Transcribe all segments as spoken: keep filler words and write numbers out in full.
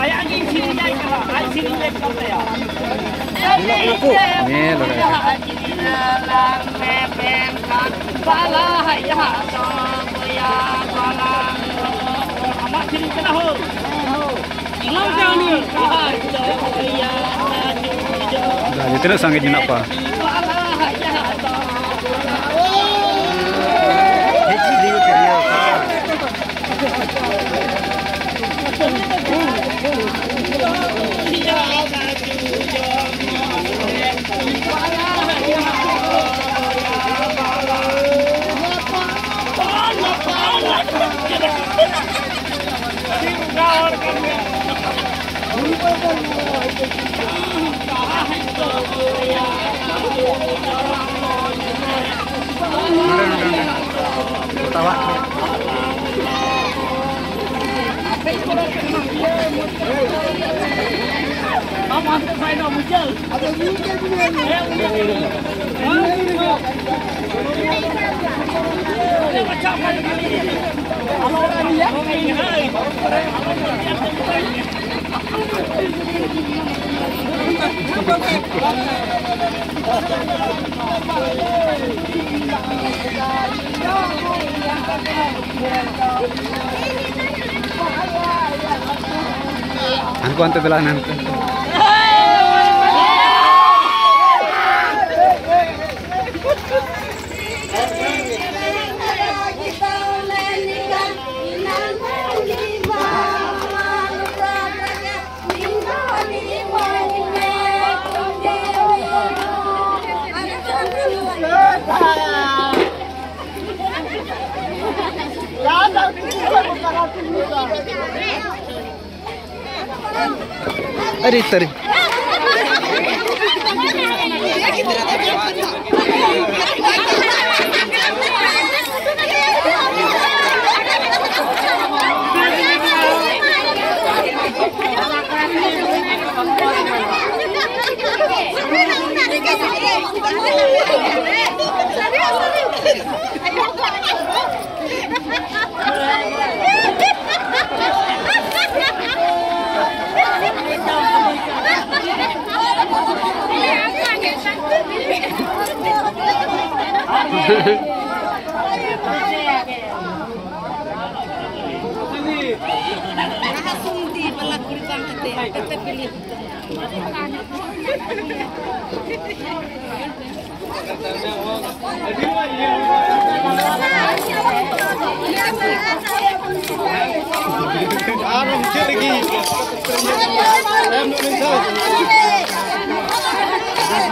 ᱟᱭᱟᱜ ᱜᱮ ᱥᱮᱨᱮᱧ ᱟᱭ ᱠᱟᱱᱟ, ᱟᱡ ᱥᱮᱨᱮᱧ ᱞᱮᱫ ᱠᱟᱱ ᱛᱟᱭᱟ᱾ ᱧᱮᱞ ᱚᱸᱰᱮ᱾ ᱟᱢᱟᱜ ᱥᱮᱨᱮᱧ ᱠᱟᱱᱟ ᱦᱳ᱾ ᱡᱮ ᱛᱤᱱᱟᱹᱜ ᱥᱟᱸᱜᱮ ᱢᱮᱱᱟᱜ ᱠᱚᱣᱟ᱾ ᱦᱟᱱᱠᱩ ᱦᱟᱱᱛᱮ ᱫᱮᱞᱟ ᱦᱟᱱᱛᱮ᱾ ᱟᱹᱨᱤ ᱛᱟᱹᱨᱤ᱾ ᱟᱨ ᱢᱩᱪᱟᱹᱫ ᱨᱮᱜᱮ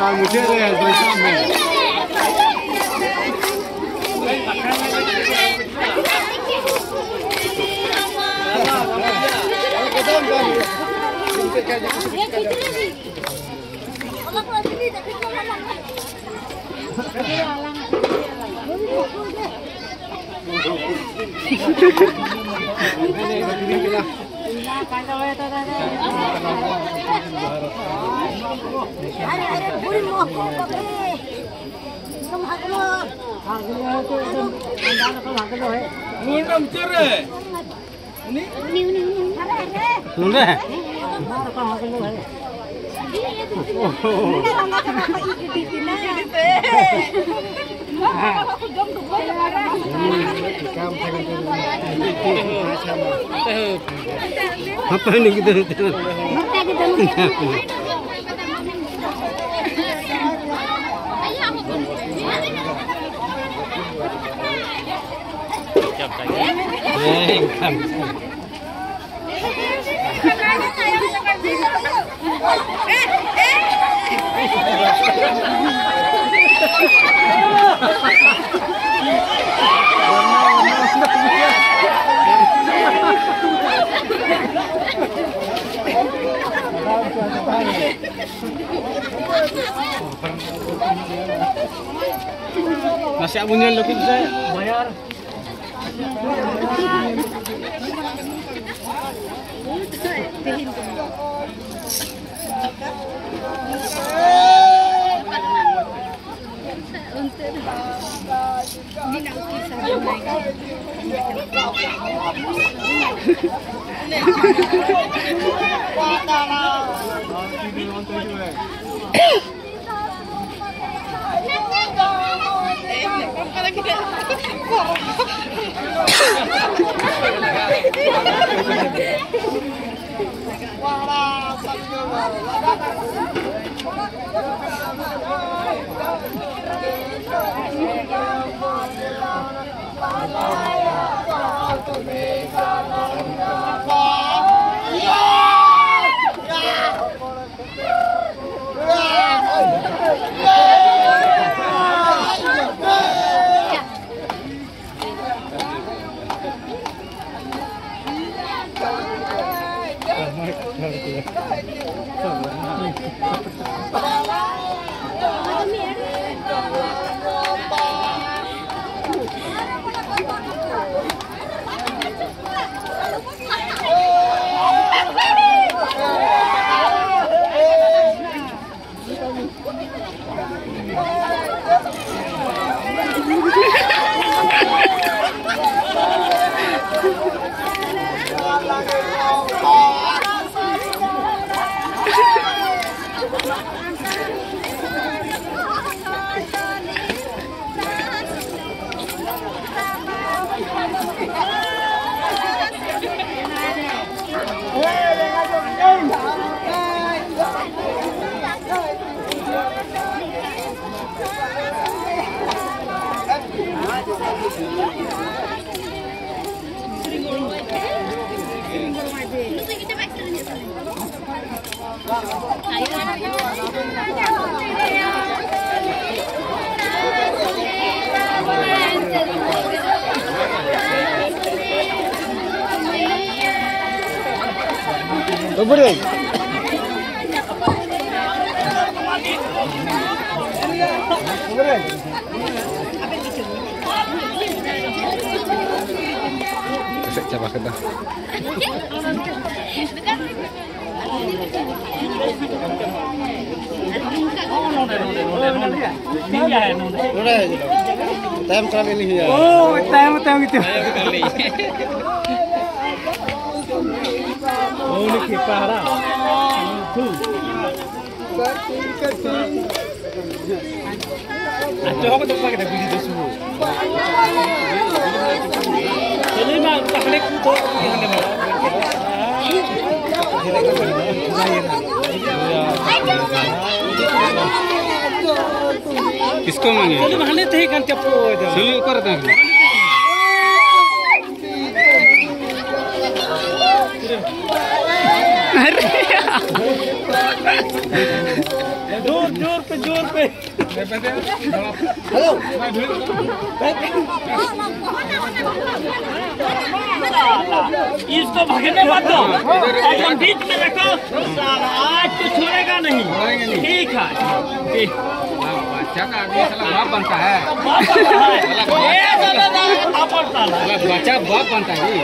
ᱟᱨ ᱢᱩᱪᱟᱹᱫ ᱨᱮ ᱯᱚᱭᱥᱟ ᱢᱮ᱾ ᱱᱚᱰᱮ᱾ ᱦᱟᱯᱮ ᱱᱩᱭ ᱜᱤᱫᱽᱨᱟᱹ᱾ ᱦᱮᱸ, ᱮᱱᱠᱷᱟᱱ᱾ ᱱᱟᱥᱮᱭᱟᱜ ᱵᱚᱱ ᱧᱮᱞ ᱞᱟᱹᱜᱤᱫ ᱥᱮ ᱵᱟᱭᱟᱨ᱾ ᱮᱥᱮᱫ ᱪᱟᱵᱟ ᱠᱮᱫᱟ᱾ ᱱᱚᱰᱮ ᱛᱟᱭᱚᱢ ᱠᱟᱱᱟ ᱞᱤᱧ ᱦᱩᱭᱩᱜᱼᱟ᱾ ᱳ, ᱛᱟᱭᱚᱢ, ᱛᱟᱭᱚᱢ ᱜᱮᱛᱚ᱾ ᱩᱱᱤ ᱠᱷᱮᱯᱟ ᱦᱟᱲᱟᱢ᱾ ᱟᱨ ᱪᱚᱦᱚ ᱠᱚ ᱫᱚ ᱚᱠᱟ ᱠᱮᱫᱟ ᱵᱤᱲᱤ ᱫᱚ ᱥᱩᱨ᱾ ᱪᱟᱹᱞᱩᱭ ᱢᱟ, ᱛᱟᱦᱞᱮ ᱠᱚ ᱫᱚ ᱦᱟᱸᱰᱮ ᱢᱟ᱾ किसको मांगे? ᱪᱟᱹᱞᱩ ᱢᱟ ᱦᱟᱸᱰᱮ ᱛᱟᱦᱮᱸ ᱠᱟᱱ ᱪᱟᱯᱚ ᱫᱚ᱾ ᱥᱩᱞᱩ ᱚᱠᱟᱨᱮ ᱛᱟᱦᱮᱸ ᱠᱟᱱᱟ? ᱡᱳᱨ, ᱡᱳᱨ ᱯᱮ, ᱡᱳᱨ ᱯᱮ᱾ इसको भगने मत दो, एकदम बीच में रखो। साला आज तो छोड़ेगा नहीं। ठीक है, ठीक। बच्चा का आदमी साला बाप बनता है। बाप बनता है। ये तो दादा, बाप बनता है। साला बच्चा बाप बनता है जी।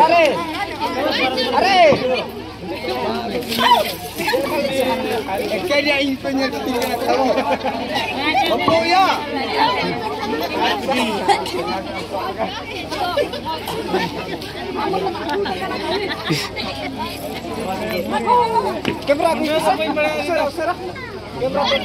अरे, अरे, ᱮᱠᱮᱱ ᱤᱧ ᱠᱚ ᱧᱮᱞ ᱠᱟᱛᱤᱧ ᱠᱟᱱᱟ ᱠᱚ᱾ ᱵᱟᱠᱚ ᱭᱟ᱾ ᱠᱮᱢᱨᱟ ᱠᱚ ᱩᱥᱟᱹᱨᱟ, ᱩᱥᱟᱹᱨᱟ, ᱩᱥᱟᱹᱨᱟ᱾ ᱠᱮᱢᱨᱟ ᱠᱚ᱾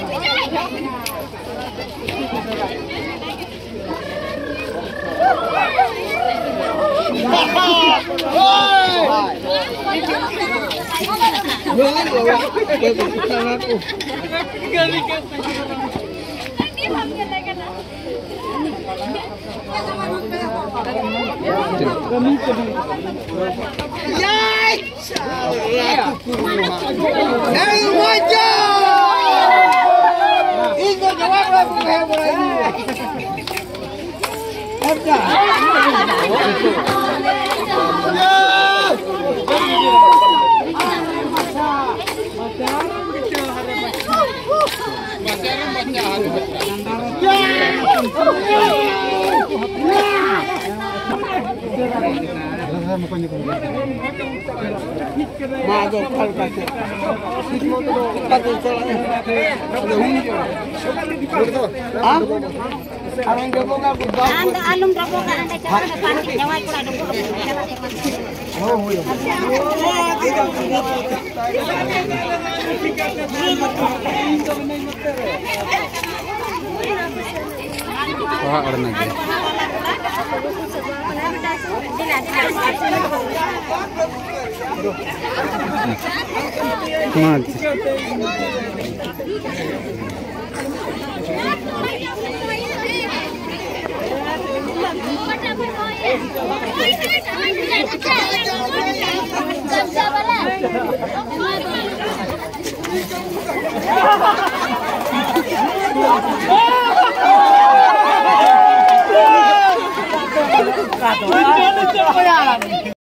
ᱢᱟ ᱟᱫᱚ ᱚᱠᱟ ᱞᱮᱠᱟ ᱪᱮᱫ? ᱴᱷᱤᱠ ᱢᱚᱛᱚ ᱫᱚ ᱚᱠᱟ ᱛᱮ ᱪᱟᱞᱟᱜ ᱦᱩᱭᱩᱜᱼᱟ? ᱟᱫᱚ ᱦᱩᱭ ᱦᱚᱪᱚ᱾ ᱦᱮᱸ? ᱟᱨ ᱚᱸᱰᱮ ᱵᱚᱸᱜᱟ ᱠᱚ ᱫᱟᱜ ᱟᱢ ᱫᱚ ᱟᱞᱚᱢ ᱨᱟᱯᱚᱜᱟ, ᱚᱸᱰᱮ ᱪᱟᱞᱟᱜ ᱢᱮ, ᱯᱟᱱᱛᱮ ᱡᱟᱶᱟᱭ ᱠᱚᱲᱟ ᱰᱚᱵᱚᱜ ᱟᱹᱜᱩ ᱠᱟᱛᱮ ᱪᱟᱞᱟᱜ ᱢᱮ᱾ ᱦᱳᱭ, ᱦᱳᱭ᱾ ᱚᱲᱟᱜ ᱨᱮᱱᱟᱜ ᱜᱮ᱾ ᱢᱚᱡᱽ᱾